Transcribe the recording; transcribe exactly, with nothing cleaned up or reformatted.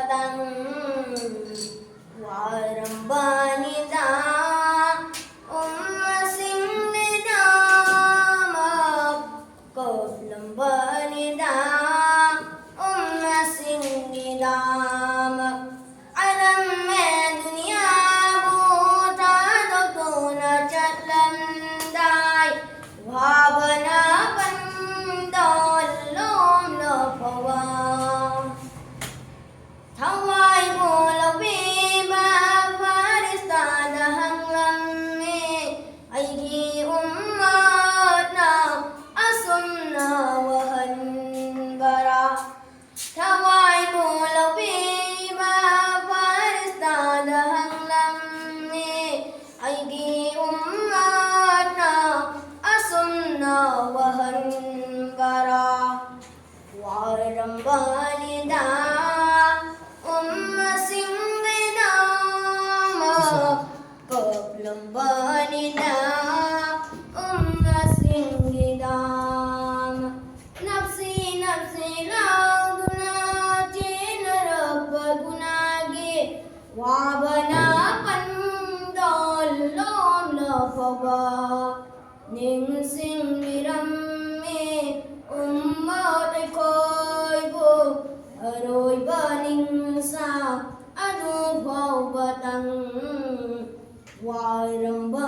ꯇꯪ ꯋꯥꯔꯝꯕꯅꯤꯗ ꯎꯝꯃꯁꯤꯡꯒꯤꯗꯃꯛ, ꯀꯞꯂꯝꯕꯅꯤꯗ ꯎꯝꯃꯁꯤꯡꯒꯤꯗꯃꯛ꯫ ꯑꯂꯝꯃꯦ ꯗꯨꯅꯤꯌꯥꯕꯨ ꯊꯥꯗꯣꯛꯇꯨꯅ ꯆꯠꯂꯝꯗꯥꯏ, ꯋꯥꯕꯅ ꯄꯟꯗꯣꯜ ꯂꯣꯝꯂꯣ ꯐꯥꯎꯕ꯫ ꯊꯋꯥꯏꯕꯨ ꯂꯧꯕꯤꯕ ꯐꯥꯔꯤꯁꯇꯥꯗ ꯍꯪꯂꯝꯃꯤ, ꯑꯩꯒꯤ ꯎꯝꯃꯠꯅ ꯑꯁꯨꯝꯅ ꯋꯥꯍꯟꯕꯔꯥ? ꯊꯋꯥꯏꯕꯨ ꯂꯧꯕꯤꯕ ꯐꯥꯔꯤꯁꯇꯥꯗ ꯍꯪꯂꯝꯃꯤ, ꯑꯩꯒꯤ ꯎꯝꯃꯠꯅ ꯑꯁꯨꯝꯅ ꯋꯥꯍꯟꯕꯔꯥ? ꯋꯥꯔꯝꯕꯅꯤꯗ ꯎꯝꯃꯁꯤꯡꯒꯤꯗꯃꯛ, ꯀꯞꯂꯝꯕꯅꯤꯗ ꯎꯝꯃꯁꯤꯡꯒꯤꯗꯃꯛ꯫ ꯅꯞꯁꯤ ꯅꯞꯁꯤ ꯂꯥꯎꯗꯨꯅ ꯆꯦꯟꯅꯔꯛꯄ ꯒꯨꯅꯥꯒꯤ ꯋꯥꯕꯅ ꯄꯟꯗꯣꯜ ꯂꯣꯝꯂ ꯐꯥꯎꯕ꯫ ꯅꯤꯡꯁꯤꯡꯕꯤꯔꯝꯃꯤ ꯎꯝꯃꯠ ꯑꯩꯈꯣꯏꯕꯨ, ꯑꯔꯣꯏꯕ ꯅꯤꯡꯁꯥ ꯑꯗꯨ ꯐꯥꯎꯕꯇꯪ꯫ ꯋꯥꯔꯝꯕ